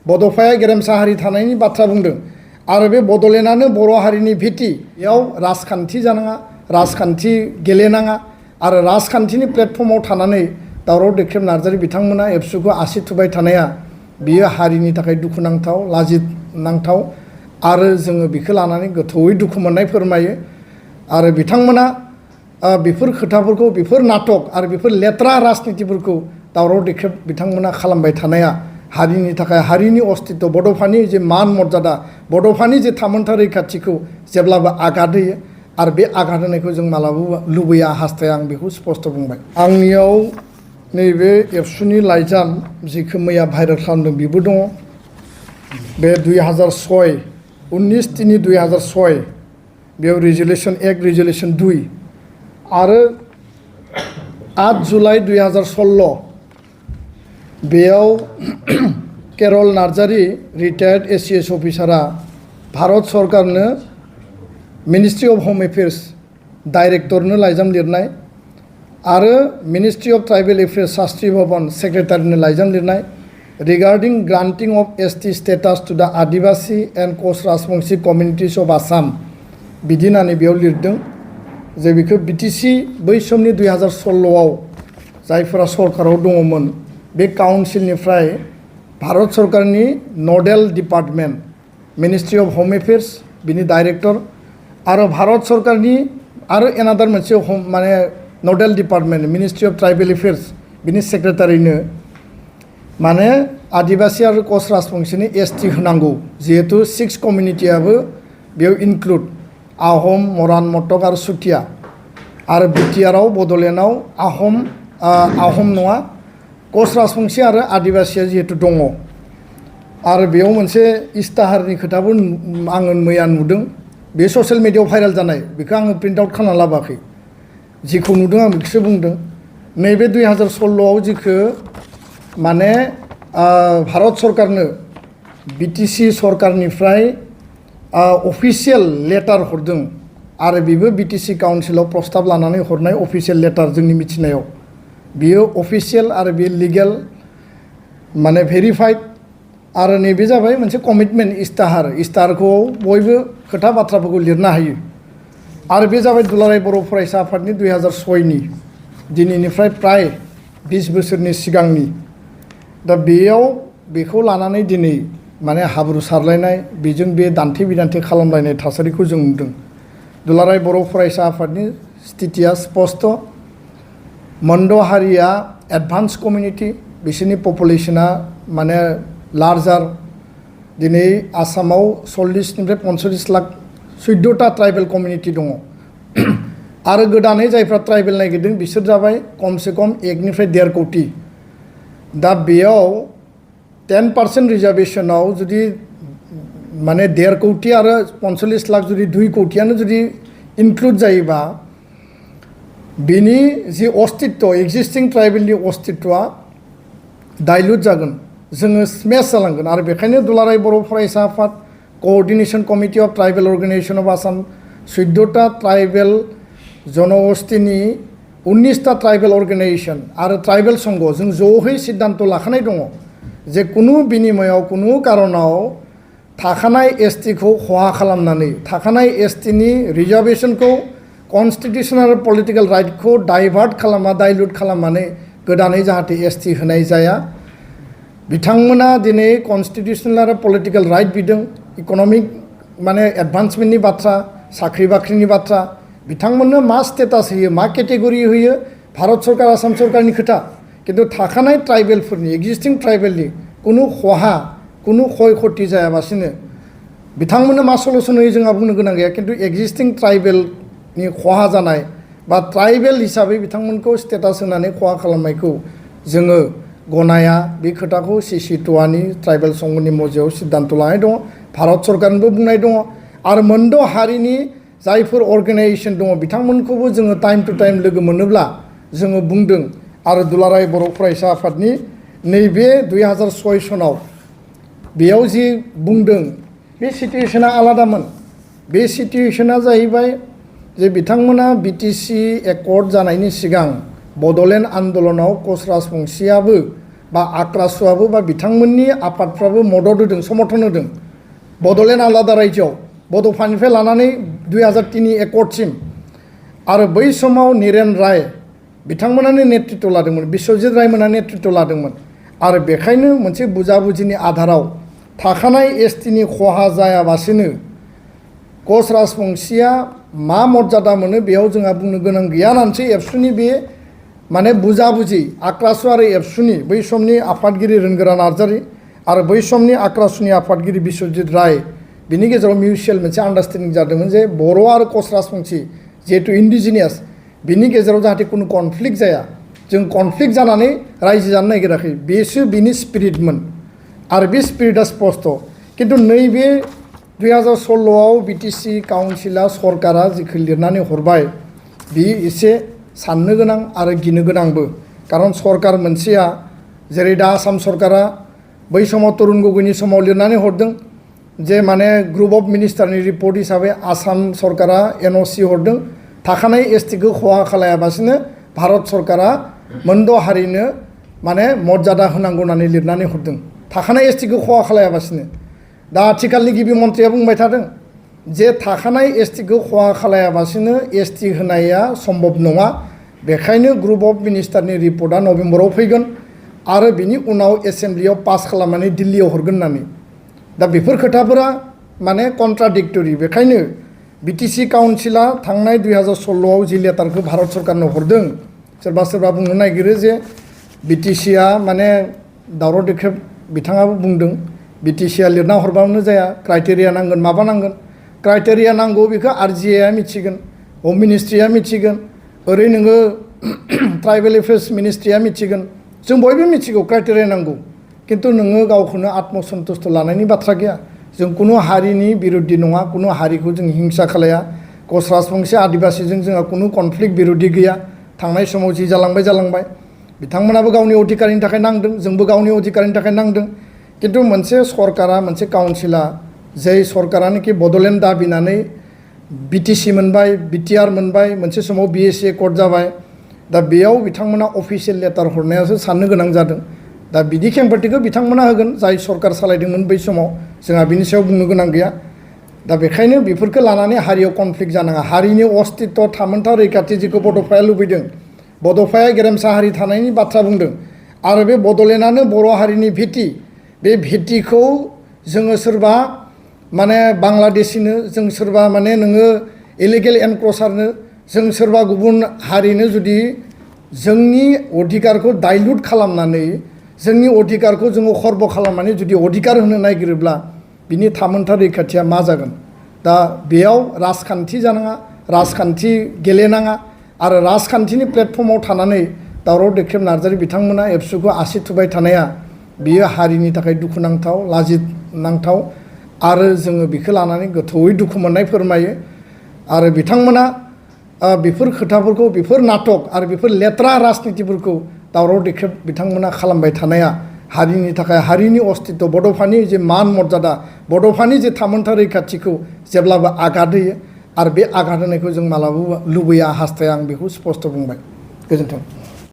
बड'फाया गेरेमसा हारि थानायनि बाथ्रा बुंदों आरो बे बड'लेण्डआनो बर' हारिनि भिटि बेयाव राजखान्थि जानाङा राजखान्थि गेलेनाङा आरो राजखान्थिनि प्लेटफर्माव थानानै दावराव देख्रेब नार्जारी बिथांमोना एबसुखौ आसि थुबाय थानाया बियो हारिनि थाखाय दुखुनांथाव लाजिनांथाव आरो जोङो बेखौ लानानै गोथौयै दुखु मोननाय फोरमायो आरो बिथांमोना बेफोर खोथाफोरखौ बेफोर नाटक आरो बेफोर लेथ्रा राजनितिफोरखौ दावराव देख्रेब बिथांमोना खालामबाय थानाया हारिनि थाखाय हारिनि अस्तित्व बड'फानि जे मान मर्यादा बड'फानि जे थामोनथा रैखाथिखौ जेब्लाबो आघात होयो आरो बे आघात होनायखौ जों मालाबाबो लुबैया हास्थाया आं बेखौ स्पष्ट बुंबाय आंनियाव नैबे एबसुनि लाइजाम जिखौ मैया भाइरेल खालामदों बेबो दङ बे 2006 19/3/2006 बेयाव रिजोलिउसन एक्ट रिजोलिउसन 2 आरो 8 जुलाइ 2016 बेयाव केरल नार्जारी रिटायार्ड एसिएस अफिसारा भारत सरकारनो मिनिस्ट्रि अफ होम एफेयार्स डाइरेक्टरनो लाइजाम लिरनाय आरो ministry of tribal affairs Shastri Bhavan सेक्रेटारिनो लाइजाम लिरनाय regarding granting of ST status to the Adivasi and Koch Rajbongshi communities of Assam बिदि होननानै बेयाव लिरदों जे बेखौ बिटिसि बै समनि 2016आव जायफोरा सरकाराव दङमोन बे काउन्सिलनिफ्राय भारत सरकारनि Nadal department ministry of home affairs बिनि डाइरेक्टर आरो भारत सरकारनि आरो एनादार मोनसे माने Nadal department ministry of tribal affairs बिनि सेक्रेटारिनो माने आदिवासी आरो कस्ट राजबंशीनि एसटी होनांगौ जिहेतु 6 कमिउनिटियाबो बेयाव इनक्लुड आहम मरान मटक आरो सुथिया आरो बिटिआरआव बड'लेण्डआव आहम नङा कस्ट राजबंशी आरो आदिवासीया जिहेतु दङ आरो बेयाव मोनसे इस्ताहारनि खोथाबो आङो मैया नुदों बे ससियेल मिडियायाव भाइरेल जानाय बेखौ आङो प्रिन्ट आउट खालामना लाबोआखै जिखौ नुदों आं बेखौसो बुंदों नैबे 2016आव जिखौ माने भारत सरकारनो बिटिसि सरकारनिफ्राय अफिसियेल लेटार हरदों आरो बेबो बिटिसि काउन्सिलाव प्रस्ताब लानानै हरनाय अफिसियेल लेटार जोंनि मिथिनायाव बियो अफिसियेल आरो बे लिगेल माने भेरिफाइड आरो नैबे जाबाय मोनसे कमिटमेन्ट इस्ताहारखौ बयबो खोथा बाथ्राफोरखौ लिरनो हायो आरो बे जाबाय दुलाराय बर' फरायसा आफादनि 2006नि दिनैनिफ्राय प्राय 20 बोसोरनि सिगांनि दा बेयाव बेखौ लानानै दिनै माने हाब्रु सारलायनाय बेजों बे दान्थे बिदान्थे खालामलायनाय थासारिखौ जों नुदों दुलाराय बर' फरायसा आफादनि स्थितिया स्पष्ट मोनद' हारिया एडभान्स कमिउनिटि बिसोरनि पपुलेसना माने लार्जार दिनै आसामाव 40निफ्राय 45 लाख 14टा ट्राइबेल कमिउनिटि दङ आरो गोदानै जायफ्रा ट्राइबेल नागिरदों बिसोर जाबाय खमसे खम 1निफ्राय 1.5 कोटि दा बेयाव 10% रिजार्भेशनाव जुदि माने 1.5 कोटि आरो 45 लाख जुदि 2 कोटियानो जुदि इनक्लुड जायोबा बिनि जि अस्तित्व एक्जिस्टिं ट्राइबेलनि अस्तित्वआ डाइल्युट जागोन जोङो स्मेश जालांगोन आरो बेखायनो दुलाराय बर' फरायसा आफाद coordination committee of tribal organization of Assam 14टा ट्राइबेल जनगोष्ठीनि 19टा ट्राइबेल अर्गेनाइजेशन आरो ट्राइबेल संघ जों ज'है सिद्धान्त लाखानाय दङ जे कुनु बिनिमयाव कुनु कारनाव थाखानाय एसटिखौ खहा खालामनानै थाखानाय एसटिनि रिजार्भेशनखौ कन्स्टिटिउसनेल पलिटिकल राइटखौ डाइभार्ट खालामा डाइल्युट खालामनानै गोदानै जाहाथे एसटि होनाय जाया बिथांमोना दिनै कन्स्टिटिउसनेल आरो पलिटिकल राइट बिदों इकनमिक माने एडभान्समेन्टनि बाथ्रा साख्रि बाख्रिनि बाथ्रा बिथांमोननो मा स्टेटास होयो मा केटेगरि होयो भारत सरकार आसाम सरकारनि खोथा किन्तु थाखानाय ट्राइबेलफोरनि एक्जिस्टिं ट्राइबेलनि कुनु खहा कुनु क्षय क्षति जायाबासिनो बिथांमोननो मा सलुसन होयो जोंहा बुंनो गोनां गैया किन्तु एक्जिस्टिं ट्राइबेलनि खहा जानाय बा ट्राइबेल हिसाबै बिथांमोनखौ स्टेटास होनानै खहा खालामनायखौ जोङो गनाया बे खोथाखौ CC2नि ट्राइबेल संघनि मजियाव सिद्धान्त लानाय दङ भारत सरकारनिबो बुंनाय दङ आरो मोनद' हारिनि जायफोर अर्गेनाइजेशन दङ बिथांमोनखौबो जोङो टाइम टु टाइम लोगो मोनोब्ला जोङो बुंदों आरो दुलाराय बर' फरायसा आफादनि नैबे 2006 सनाव बेयाव जि बुंदों बे सिटुएशना आलादामोन बे सिटुएशना जाहैबाय जे बिथांमोना बिटिसि एकर्ड जानायनि सिगां बड'लेण्ड आन्दलनाव कच राजबंशीयाबो बा आक्रासुआबो बा बिथांमोननि आफादफ्राबो मदद होदों समर्थन होदों बड'लेण्ड आलादा रायजोआव बड'फानिफ्राय लानानै 2003 एकर्डसिम आरो बै समाव नीरेन राय बिथांमोनानो नेतृत्व लादोंमोन बिश्वजित रायमोना नेतृत्व लादोंमोन आरो बेखायनो मोनसे बुजाबुजिनि आधाराव थाखानाय एसटिनि खहा जायाबासिनो कच राजबंशीया मा मर्यादा मोनो बेयाव जोंहा बुंनो गोनां गैया होननानैसो एबसुनि बे माने बुजाबुजि आक्रासु आरो एबसुनि बै समनि आफादगिरि रोनगोरा नार्जारि आरो बै समनि आक्रासुनि आफादगिरि बिश्वजित राय बिनि गेजेराव मिउचुएल मोनसे आन्डारस्टेन्डिं जादोंमोन जे बर' आरो कच राजबंशी जिहेतु इन्डिजिनियास बिनि गेजेराव जाहाथे कुनु कनफ्लिक्ट जाया जों कनफ्लिक्ट जानानै रायजो जानो नागिराखै बेसो बिनि स्पिरिटमोन आरो बे स्पिरिटआ स्पस्ट किन्तु नैबे 2016आव बिटिसि काउन्सिला सरकारा जिखौ लिरनानै हरबाय बे एसे साननो गोनां आरो गिनो गोनांबो खारन सरकार मोनसेया जेरै दा आसाम सरकारा बै समाव तरुण गगैनि समाव लिरनानै हरदों जे माने ग्रुप अफ मिनिस्टारनि रिपर्ट हिसाबै आसाम सरकारा एनअसि हरदों थाखानाय एसटिखौ खहा खालायाबासिनो भारत सरकारा मोनद' हारिनो माने मर्यादा होनांगौ होननानै लिरनानै हरदों थाखानाय एसटिखौ खहा खालायाबासिनो दा आथिखालनि गिबि मन्थ्रिया बुंबाय थादों जे थाखानाय एसटिखौ खहा खालायाबासिनो एसटि होनाया सम्भब नङा बेखायनो ग्रुप अफ मिनिस्टारनि रिपर्टआ नभेम्बराव फैगोन आरो बिनि उनाव एसेम्ब्लियाव पास खालामनानै दिल्लीयाव हरगोन होननानै दा बेफोर खोथाफोरा माने कन्ट्राडिक्टरि बेखायनो बिटिसि काउन्सिला थांनाय 2016आव जि लेटारखौ भारत सरकारनो हरदों सोरबा सोरबा बुंनो नागिरो जे बिटिसिआ माने दावराव देख्रेब बिथाङाबो बुंदों बिटिसिआ लिरना हरबानो जाया क्राइटेरिया नांगोन माबा नांगोन क्राइटेरिया नांगौ बेखौ आरजिएआ मिथिगोन हम मिनिस्ट्रिया मिथिगोन ओरै नोङो ट्राइबेल एफेयार्स मिनिस्ट्रिया मिथिगोन जों बयबो मिथिगौ क्राइटेरिया नांगौ किन्तु नोङो गावखौनो आत्मसन्तुष्ट लानायनि बाथ्रा गैया जों कुनु हारिनि बिरुद्धि नङा कुनु हारिखौ जों हिंसा खालाया कच राजबंशी आदिबासीजों जोंहा कुनु कनफ्लिक्ट बिरुद्धि गैया थांनाय समाव जि जालांबाय बिथांमोनाबो गावनि अधिकारनि थाखाय नांदों जोंबो गावनि अधिकारनि थाखाय नांदों किन्तु मोनसे सरकारा मोनसे काउन्सिला जाय सरकारानोखि बड'लेण्ड दाबिनानै बिटिसि मोनबाय बिटिआर मोनबाय मोनसे समाव बिएसि एकर्ड जाबाय दा बेयाव बिथांमोना अफिसियेल लेटार हरनायासो साननो गोनां जादों दा बिदि खेंफोरथिखौ बिथांमोना होगोन जाय सरकार सालायदोंमोन बै समाव जोंहा बिनि सायाव बुंनो गोनां गैया दा बेखायनो बेफोरखौ लानानै हारियाव कनफ्लिक्ट जानाङा हारिनि अस्तित्व थामोनथा रैखाथि जिखौ बड'फाया लुबैदों बड'फाया गेरेमसा हारि थानायनि बाथ्रा बुंदों आरो बे बड'लेण्डआनो बर' हारिनि भिटि बे भिटिखौ जोङो सोरबा माने बांलादेशिनो जों सोरबा माने नोङो इलिगेल एनक्रचारनो जों सोरबा गुबुन हारिनो जुदि जोंनि अधिकारखौ डाइल्युट खालामनानै जोंनि अधिकारखौ जोङो खर्ब खालामनानै जुदि अधिकार होनो नागिरोब्ला बिनि थामोनथा रैखाथिया मा जागोन दा बेयाव राजखान्थि जानाङा राजखान्थि गेलेनाङा आरो राजखान्थिनि प्लेटफर्माव थानानै दावराव देख्रेब नार्जारि बिथांमोना एबसुखौ आसि थुबाय थानाया बियो हारिनि थाखाय दुखुनांथाव लाजिनांथाव आरो जोङो बेखौ लानानै गोथौयै दुखु मोननाय फोरमायो आरो बिथांमोना बेफोर खोथाफोरखौ बेफोर नाटक आरो बेफोर लेथ्रा राजनितिफोरखौ दावराव देख्रेब बिथांमोना खालामबाय थानाया हारिनि थाखाय हारिनि अस्तित्व बड'फानि जे मान मर्यादा बड'फानि जे थामोनथा रैखाथिखौ जेब्लाबो आघात होयो आरो बे आघात होनायखौ जों मालाबाबो लुबैया हास्थाया आं बेखौ स्पष्ट बुंबाय गोजोन्थों।